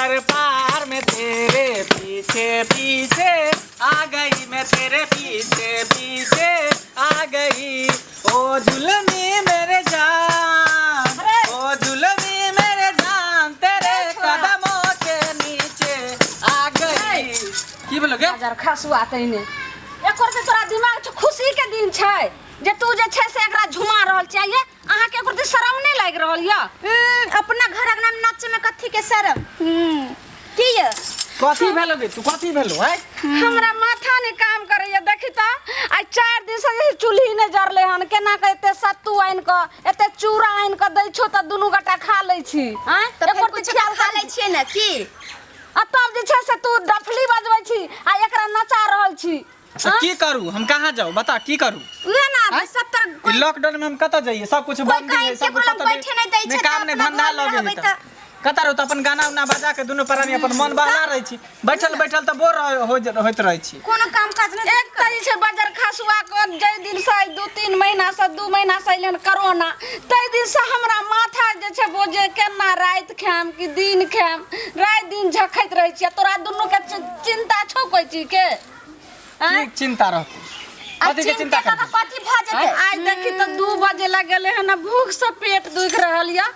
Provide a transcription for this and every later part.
समंदर पार में तेरे पीछे पीछे आ गई, मैं तेरे पीछे पीछे आ गई। ओ जुलमी मेरे जान, ओ जुलमी मेरे जान, तेरे कदमों के नीचे आ गई। की भेलो गे? जर खसुआ तैने एकर तऽ तोरा दिमाग छौ, खुशी के दिन छै जे तू जे छै से एकरा झुमा रहल छियै। ये अहाँके एकर शरम नहि लागि रहल यऽ? अपना घर अंगना में नाचे में कथी के शरम? की ये? कथी भेलो गे? तू कथी भेलो है? हमरा माथा नहि काम करैया, देखी तऽ आइ 4 दिन से जे चूल्ही नहि जरलै हन। केना कऽ एते सत्तू आनि कऽ एते चूड़ा आनि कऽ दै छौ तऽ दुनू गोटा खा लै छी। आँय, तऽ फेर एकर तऽ कुछो ख्याल खा लै छियै ने की? आ तब जे छै से तू डफली बजबै छी आ एकरा नचा रहल छी। तऽ की करू हम? कहाँ जाउ? बता, की करू? उहे ना। आँय? 70 ई लॉकडाउन में हम कतऽ जाइए? सब कुछ कोई बंदी कहे है, सब केकरो लग कतऽ बैठे नहि दै छै, काम तऽ नहि अपना धंधा घरमे लगे रहबै। तऽ कतऽ रहू? तऽ अपन गाना उना बजा के दुनू प्राणी अपन मन बहला रहै छी। बैठल बैठल तऽ बोर होइत रहै छी। कोनो काम काज नहि। एक तऽ जे छै बजर खसुआ के जाहि दिन से 2-3 महीना से 2 महीना से अइलन कोरोना, ताहि दिन से हमरा माथा जे छै बोझे, केना राति खायम कि दिन खायम, राति दिन झखैत रहै छियै। तोरा दुनू के चिंता छौ कोइ चीज के? की चिंता रहतै? आ कथी के चिंता चिंता करबै? कथी भऽ जेतै? आइ देखी तऽ 2 बजे लगेलै हन आ भूख से पेट दुखि रहल यऽ।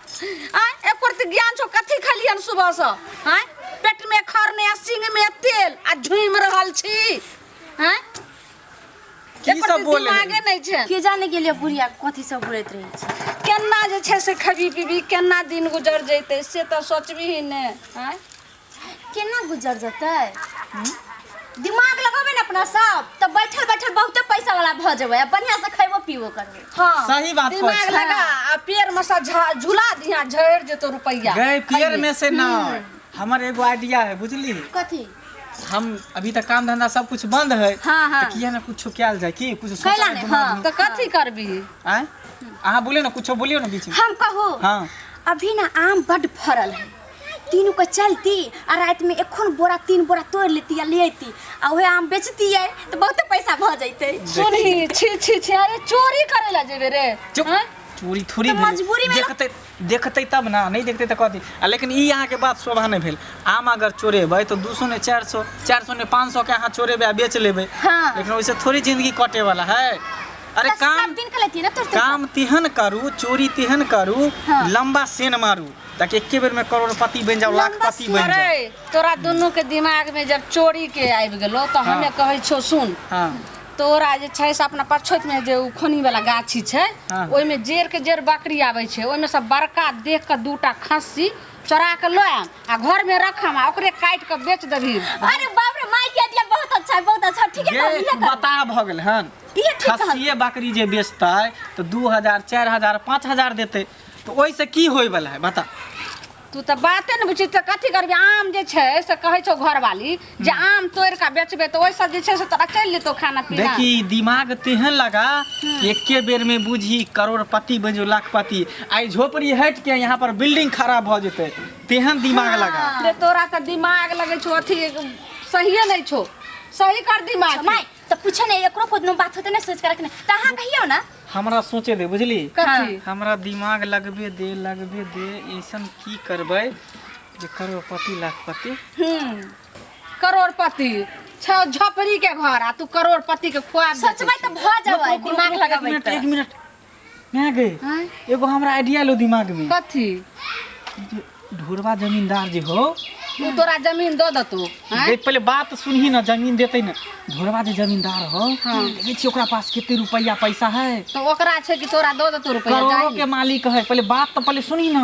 आँय, एको रत्ती ज्ञान छौ? कथी खेलियन सुबह से? आँय, पेट में खर नहि आ सिंग में तेल आ झुमि रहल छी। आँय, की एको सब रत्ती बोले? दिमागे नहि छै। के जाने गेलियै बुढ़िया कथी सब बोलैत रहै छै। केना जे छै से खेबी पीबी, केना दिन गुजर जैतै से तऽ सोचबही ने। आँय, केना गुजर जेतै? दिमाग लगेबै ने अपना सब तऽ बैठल बैठल बहुते पैसा वाला भऽ जेबै आ बढ़िआँ से खैबो पीबो करबै। हाँ, सही बात कहै दिमाग छी। लगा आ पेड़ में से झुला दिहा, झड़ि जेतो रुपैआ। गए पियर खाइए। में से ना, हमर एगो आइडिया है, बुझली? कथी? हम अभी तक काम धंधा सब कुछ बंद है। हाँ, हाँ। तऽ किया ना कुछो कयल जाय? की कुछ कैला सोचा नहि, दिमाग हाँ। में। तऽ कथी करबी? आँय, अहाँ बोलियौ ने, कुछो बोलियौ ने बीच में। हम कहू? हाँ। अभी ना आम बड फड़ल है, तीनू के चलती आ राति में एखन बोरा 3 बोरा तोड़ लेती आ ले अयती आ उहे आम बेचतियै तऽ बहुते पैसा भऽ जैतै। सुनही, छी छी छी, अरे चोरी करे ला जेबे रे? चुप। आँय? चोरी थोड़ी तऽ भेलै। मजबूरी में देखतै देखतै तब ना, नहि देखतै तऽ कथी। आ लेकिन ई अहाँके बात शोभा नहि भेल। आम अगर चोरेबै तऽ 200 ने 400, 400 ने 500 के अहाँ चोरेबै आ बेच लेबै। हाँ। लेकिन ओहिसँ थोड़ी जिंदगी कटे वाला है। अरे तऽ काम सब दिन के लेती ना तोड़ तोड़। काम तिहन करू, चोरी तिहन करू, हाँ। लंबा सेन मारू ताकि एके बेर में करोड़पति बनि जाओ, लंबा लाखपति बनि जाओ। अरे तोरा दुनू के दिमाग में जब चोरी के आबि गेलो तऽ हमे कहै छौ, सुन। हाँ। तोरा जे छै से अपना पछोत में जे उ खोनी वाला गाछी छै, हाँ। ओहिमे जेर के जेर बकरी आबै छै, ओहिमे से बड़का देख के दूटा खस्सी चोरा के लऽ आयब आ घर में रखम आ ओकरे काटि के बेच देबही। अरे बाप रे, माय के आइडिया बहुत अच्छा है, बहुत अच्छा। ठीक है। ये कहली, इहे करू। बता भऽ गेल हन। इहे ठीक कहल। खस्सिए बकरी जे बेचतै तऽ 2000, 4000, 5000 देतै, तऽ ओहिसँ की होय वाला है, बता? तू तऽ बाते ने बुझी। तऽ कथी करबी? आम जे छै से कहै छौ घरवाली जे आम तोड़ि कऽ बेचबै तऽ ओहिसँ जे छै से तोरा चलि जेतौ खाना पीना। देखी, दिमाग तेहन लगा कि एके बेर में बुझी करोड़पति बनि जो, लाखपति। आई झोपड़ी हट के यहाँ पर बिल्डिंग खड़ा भऽ जेतै, तेहन दिमाग लगा। रे तोरा तऽ दिमाग लगै छौ अथी सहिए नहि छौ। सही कर दिमाग के। माय तऽ पूछे ने, एकरो कोनो बात होते ने सोच के रखने, तऽ अहाँ कहियौ ना। हमरा सोचे दे, बुझली? कथी? हमरा दिमाग लगबे दे, लगबे दे। ऐसन की करबै जे करोड़पति लाखपति? करोड़पति छौ, झोपड़ी के घर आ तू करोड़पति के खुआब। सोचबै तऽ भऽ जेबै, दिमाग एक लगेबै मिनट। तऽ एक मिनट मैं गई। आँय? एगो हमरा आइडिया लो दिमाग में। कथी? जे ढोरबा जमींदार जे हो। उ तोरा जमीन दऽ देतौ? आँय? देख, पहले बात सुनही ना, जमीन देते ना। ढोरबा जे जमींदार हो, हाँ। देखै छी ओकरा पास कते रुपया पैसा है। तऽ ओकरा छै कि तोरा दऽ देतौ रुपैआ? करोड़ों जाहि के मालिक है। पहले बात तो पहले सुनही ना।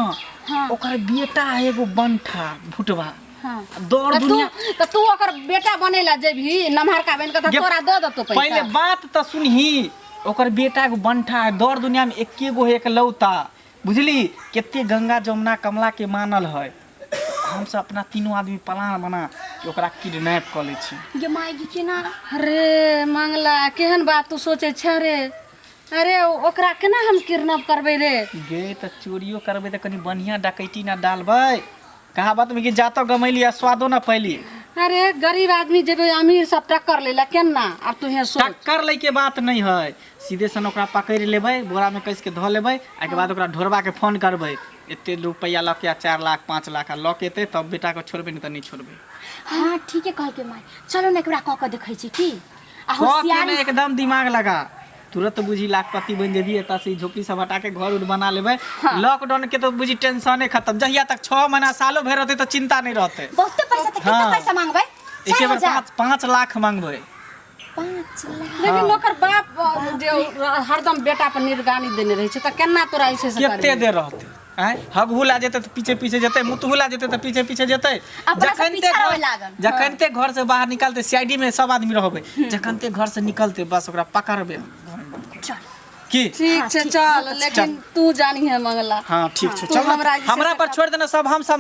हाँ। ओकर बेटा है एगो बंठा भुटवा। हाँ। दौड़ तऽ तू दुनिया। तऽ तू ओकर बेटा बने ला जेबही नमहरका बनि कऽ तऽ तोरा दऽ देतौ पैसा? पहले बात तो सुनही। ओकर बेटा एगो बंठा है, दौड़ दुनिया में एके गो है, एकलौता, बुझली? कते गंगा जमुना कमला के मानल है। हमसब अपना तीनों आदमी प्लान बना के ओकरा किडनैप कऽ लै छी। गे माय गे, केना? अरे मंगला, केहन बात तू सोचै छे रे? अरे ओकरा केना हम किडनैप करबै रे? गे, तऽ चोरियो करबै तऽ कनि बढ़िआँ डकैती ना डालबै। कहावत में कि जातो गमैली आ स्वादो ना पैली। अरे गरीब आदमी जेबै अमीर सब टक्कर लै ला, केना? आब तू हे सोच। टक्कर लै के बात नहीं है। सीधे सन ओकरा पकड़ि लेबै, बोरा में कस के धऽ लेबै, एहिके बाद ओकरा ढोरबा के फोन करबै। एते रुपैआ लऽ के आ 4 लाख 5 लाख आ लऽ के एतै तब बेटाके छोड़बै, नहि तऽ नहि छोड़बै। हाँ, ठीके कहलकै माय। चलो ने, एकरा कऽ के देखै छी की आ कऽ के होशियारी ने एकदम दिमाग लगा, तुरंत बुझी लाखपति बनि जेबही। एतऽ से ई झोपड़ी सब हटा के घर उर बना लेबै। लॉकडाउन के तो बुझी टेंशने खत्म। जहिया तक 6 महीना सालो भरि रहतै तऽ चिंता नहि रहतै। बहुते पैसा तऽ कितना पैसा मांगबै? एके 4 बेर हजार? 5 5 लाख मांगबै। 5 लाख? लेकिन ओकर बाप जे हरदम बेटा पर निगरानी देने रहै छै, तऽ केना तोरा जे छै से कते करबिही? देर रहतै? आँय, हगहू ला जेतै तऽ पीछे पीछे जेतै, मुतहू ला जेतै तऽ पीछे पीछे जेतै। अपना से जखनते पीछा घर रहै लागल। जखनते घर से बाहर निकलतै, सीआईडी में सब आदमी रहबै, जखनते घर से निकलतै बस ओकरा पकड़बै। चल। की? ठीक छै, ठीक, चल, बहुत अच्छा। लेकिन तू जानी है मंगला। हाँ, ठीक छै। तू चल। हमरा जे छै हमरा से पर छोड़ देना सब, हम सब।